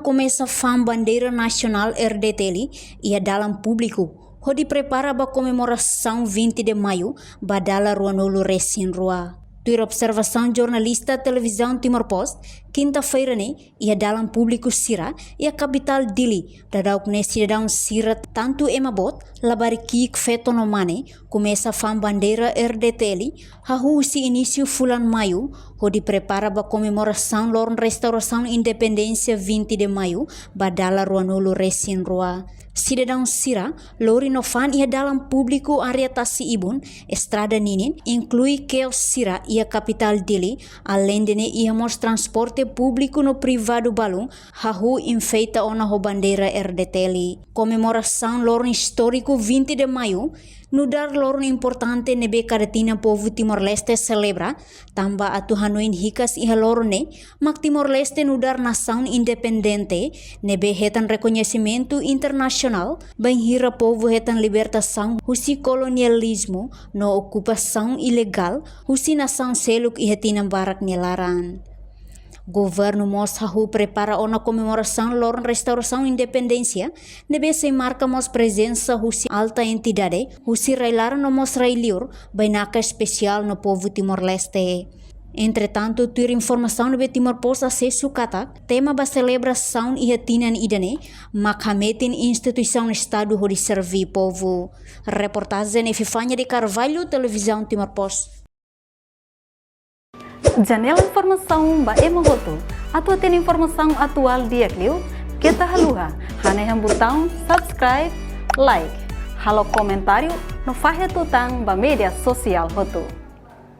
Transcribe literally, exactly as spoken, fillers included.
komesa fa'an bandeira nasionál R D T L iha dalan públiku, hodi prepara ba komemorasaun vinte de Maio ba dala ruanulu resin rua. Tuir observasaun jornalista Televizaun Timor Post, kinta-feira ne'e, iha dalan públiku sira iha kapitál Dili, daudauk ne'e sidadaun sira, tantu ema boot, labarik ki'ik, feto no mane, komesa fa'an bandeira R D T L, hahú husi inísiu fulan Maiu, hodi prepara ba komemorasaun loron restaurasaun independénsia vinte de Maio ba dala ruanulu resin rua. Sidadaun sira lori no fa'an iha dalan públiku, área tasi-ibun, estrada ninin, inklui kios sira iha kapitál Dili, aleinde ne'e iha mós transporte públiku no privadu balun, hahú enfeita ona ho bandeira R D T L. Komemorasaun loron istóriku vinte de Maio nu'udar loron importante ne'ebé kada tinan povu Timor-Leste selebra, tanba atu hanoin hikas iha loron ne'e, mak Timor-Leste nu'udar nasaun independente ne'ebé hetan rekoñesimentu internasionál bainhira povu hetan libertasaun husi kolonializmu no okupasaun ilegál husi nasaun seluk iha tinan barak nia laran. Governu mós hahú prepara ona komemorasaun loron restaurasaun independénsia, ne'ebé sei marka mós prezensa husi alta entidade, husi rai-laran no mós rai-liur, bainaka espesiál no povu Timor-Leste. Entretantu, tuir informasaun ne'ebé Timor Post asesu katak, tema ba selebrasaun iha tinan ida-ne'e mak hametin instituisaun Estadu hodi serví povu. Reportajen Epifania de Carvalho, Televizaun Timor Post. Janela informasaun ba ema hotu. Atu hatene informasaun atuál di'ak liu, keta haluha hanehan butaun subscribe, like, halo komentáriu no fahe tutan ba média sosiál hotu.